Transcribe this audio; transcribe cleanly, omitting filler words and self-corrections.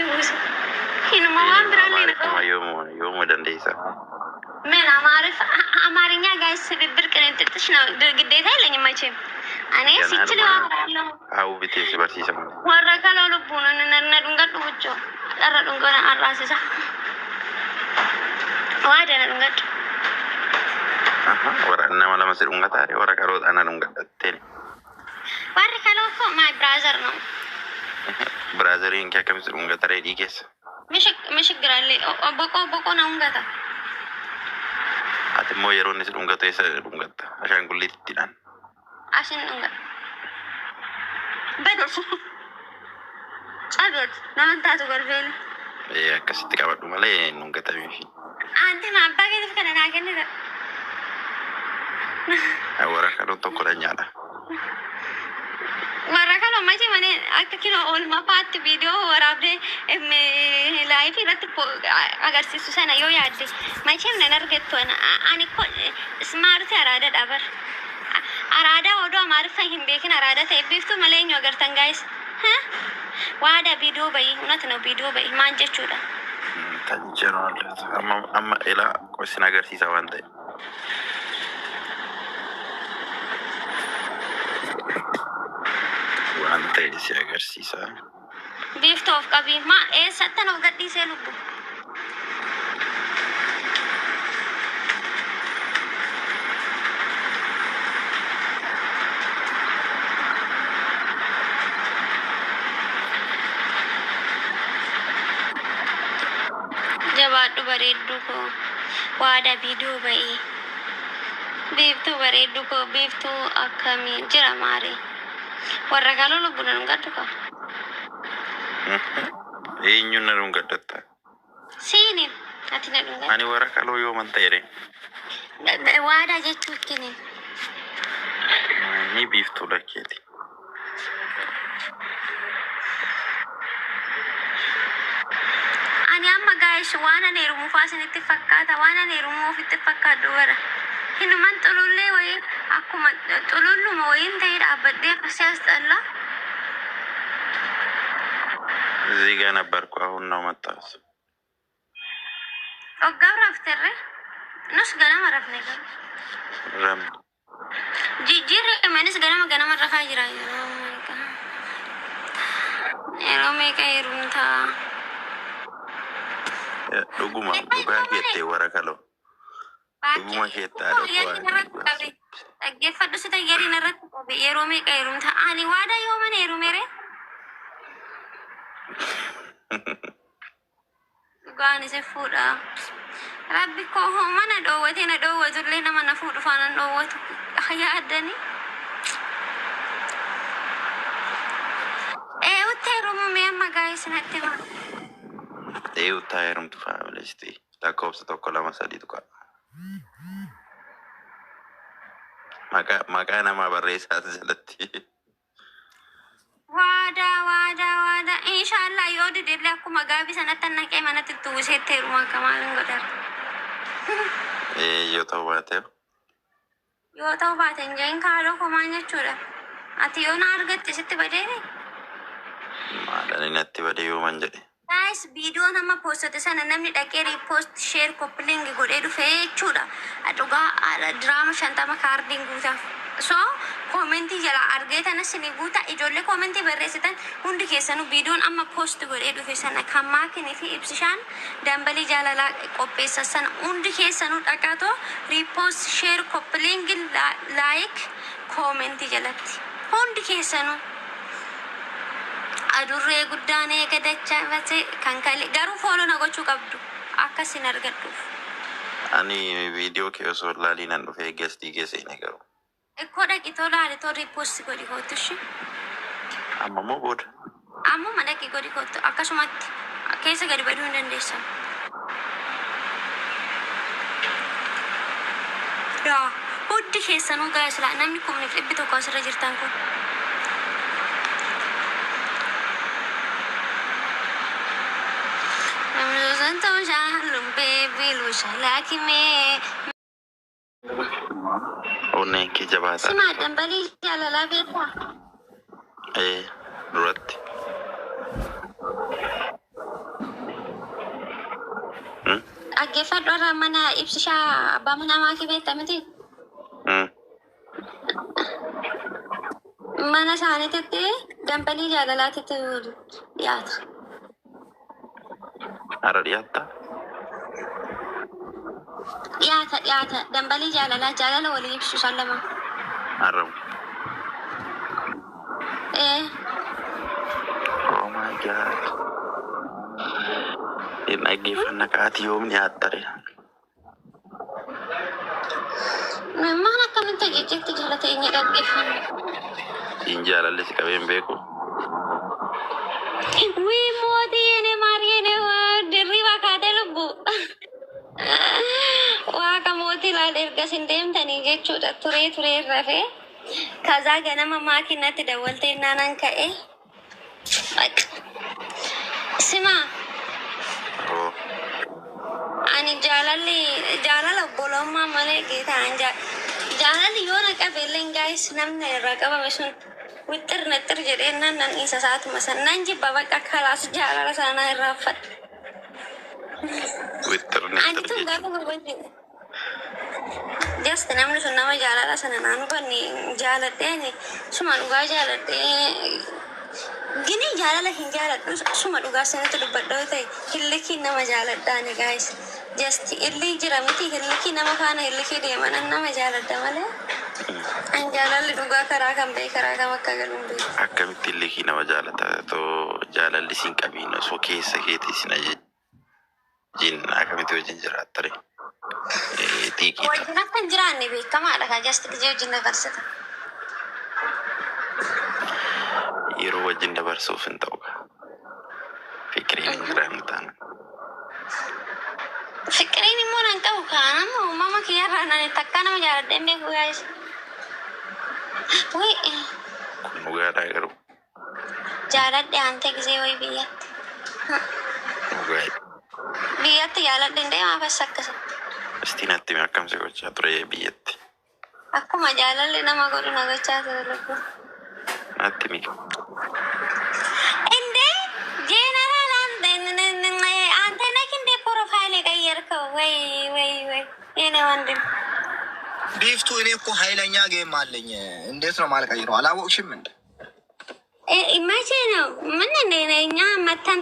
Buuse. Hinuma waan biraallee na Amaariffuma yoomuma yoomuma dandeessa? ምን አማርፍ አማርኛ ጋይስ ስብብር ቅንጥጥሽ ነው፣ ግዴታ የለኝም መቼም። እኔ ሲችል Ganaadhuma አወራለሁ። haa'uu bitee si barsiisa malee. Warra kaloo lubbuun na dhungadhu bucho dharra dhungona arraasisa waada na dhungadhu. Aha, warra nama lama si dhungataare warra karoota na dhungadhatteen. Warri kaloo እኮ ማይ ብራዘር ነው። Biraazariin kee akkamitti dhungata reedii keessa? ምሽግራለ ቦቆ ቦቆ ነው ungata. Ati immoo yeroo inni si dhungatu eessa dhungatta? Ashaangulliittiidhaan. አሽን dhungadhu በደስ ጸሎት naman taatu golbeeni. Ee, akkasitti qabadhu malee hin dhungatamiifi. Anti abbaa keetiif kana naa kennita. Warra kaloo tokko nyaadha. Warra kaloo machi malee akka kinoo oolmaa faatti viidiyoo waraabdee laayifii irratti agarsiisu sana yoo yaadde macheem nan argattu. Ani ismaarti araadadha bar. Araadaa odoo Amaariffa hin beekin araada ta'e biiftuu malee eenyu agartan gaayis? Waada viidiyoo bahii እውነት ነው viidiyoo bahii maan jechuudha. Tan jedhu amma amma ilaa isin agarsiisa waan ta'e. Waan ta'e si agarsiisa. Biiftuu of qabii maa eessattan of gadhiisee lubbu? Jabaadhu bareedduu koo, waada viidiyoo bahii. Biiftuu bareedduu koo, biiftuu akkamii jira maaree? Warra kaloo lubbu na dhungadhu kaa. Eenyuun na dhungadhatta? Siinin ati na dhungadhu. Ani warra kaloo yooman ta'e ree? Waadaa jechuu kinin. Ni biiftuu lakkeeti. Ani amma gaayish waan ani heerumu faa isinitti fakkaata, waan ani heerumuu ofitti fakkaadhu bara. Hinuman xulullee wayii akkuma xululluma wayiin ta'ee dhaabbadhee akkasii as xalla. እዚህ ጋር ነበርኩ። አሁን ነው መጣሁት። Hoggaaf rafterre nus ganama rafne garuu. Ram Jijjiirri manis ganama ganama rafaa jira. Yeroo meeqa heerumtaa? Dhuguma dhugaa keettee warra kaloo. Dhuguma keettaa. Dhaggeeffadhu si tayyariin irratti qabe yeroo meeqa heerumtaa? Ani waada yooman heerumere? Dhugaan isa fuudha. Rabbi koo hooma na dhoowwate na dhoowwatullee nama na fuudhu faana hin dhoowwatu. Yaaddani. Ee utti heerumu mee amma gaa'is natti hima. Eeyuutti heerumtu faamilisti lakkoofsa 1 2 3 tuqa. Maqaa maqaa namaa barreessaa jalatti. Waadaa waadaa waadaa inshaallah yoo didellee akkuma gaabii sanatti naqee manatti itti uwwiseetti heeruma akka maal hin godhara. Ee, yoo ta'u baate. Yoo ta'u baate hin jedhin kaaloo komaan jechuudha. Ati yoo na argatte sitti badeere. Maal ani natti badee yooman jedhe? Guys, viidiyoon amma poostate sana namni dhaqee repost, share, copy link godhee dhufe jechuudha. Dhugaa diraama 50 kaardiin guutaaf. So koomentii jala argee tana sini guuta, ijoollee koomentii barreessitan hundi keessanuu viidiyoon amma post godhee dhufe sana kan maakinii fi ibsishaan dambalii jaalalaa qopheessan sana hundi keessanuu dhaqaatoo repost, share, copy link, like, koomentii jalatti hundi keessanuu. Adurree guddaan eega dachaa kan kale garuu follow na gochuu qabdu akkasin argadhuuf. Ani viidiyoo kee osoo ilaalii nan dhufee guestii keessa hin garuu. Ikkoo dhaqi too laali too repost godhi kootu ishee. Amma immoo booda. Ammuma dhaqi godhi kootu, akkasumatti keessa gadi baduu hin dandeessan. Yaa hundi keessanuu gaa silaa namni 1,100 asirra jirtan kun. Baby lushalaakimee. Onneen kee jabaataa. Simaa dambalii jaalalaa beekaa? Ee, duratti. Dhaggeeffadhu, irra mana ibsishaa abbaa manaa maakii beekta miti? Mana isaaniititti dambalii jaalalaatitti dhiyaata. Har'a dhiyaatta? Dhiyaata, dhiyaata, dambalii jaalalaa, jaalala walii ibsu isaan lama. Har'a. Ee. Oh my God. Hin dhaggeeffanna ka'aati, yoom dhiyaattare? Maal akkamitti hojjechetti jala teenye dhaggeeffanna? Siin jaalalli si qabee hin beeku. Wii mootii, yene maar, yene dirriba kaatee lubbu. Waaqa mootii ilaal, erga sin deemtanii jechuudha, turee turee rafee. Kazaa ganama maakinatti dawwaltee naanan ka'e. Baqa. Simaa. Oo. Ani jaalalli jaalala obbolummaa malee geetaan jaalalli yoo na qabe illee, guys, namni irraa qabame sun wixxir nixxir jedhee nan nan isa saatuma san nan jibba, bakka kalaas jaalala sana irraa uffadha. Wixxir Ani nixxir tun jechuudha. gaafa gurgurte just namni sun nama jaalala sana naan hubanne jaaladheen suma dhugaa jaaladhee gini jaalala hin jaaladhu, suma dhugaa sanatti dubbadhoo ta'e hillikii nama jaaladhaani, guys, just illii jira miti, hillikii nama faana hillikii deemanan nama jaaladha malee an jaalalli dhugaa karaa kan ba'e karaa kam akka galu hin beeku. Akkamitti illikii nama jaalata too jaalalli siin qabiin osoo keessa keetii sin ajajin akkamitti wajjin jiraattare? Xiiqiidha. Wajjin akka hin jiraanne beekamaadha kan just gizee wajjin dabarsita. Yeroo wajjin dabarsuuf hin ta'u. Fikiriin hin jiraanne taana. Fiqiriin immoo nan qabu, kaanama uumama kiyyarraa nan takkaa nama jaaladhee hin beeku, guys. Wai. Kun dhugaadhaa garuu? Jaaladhe aantee gizee wayi biyyatti. Dhugaadha. Biyyatti jaaladhe hin deemaa fas akkasa. Istiin natti himi, akkam si gochaa ture biyyatti? Akkuma jaalalli nama godhu na gochaa ture lubbu. Natti himi. እንዴ ጄነራል፣ አንተ ነህ እንዴ profile የቀየርከው? ወይ ወይ ወይ የኔ ወንድም። ቢፍቱ፣ እኔ እኮ ኃይለኛ game አለኝ። እንዴት ነው ማልቀይረው? አላወቅሽም እንዴ? መቼ ነው? ምን እንደ እኛ መተን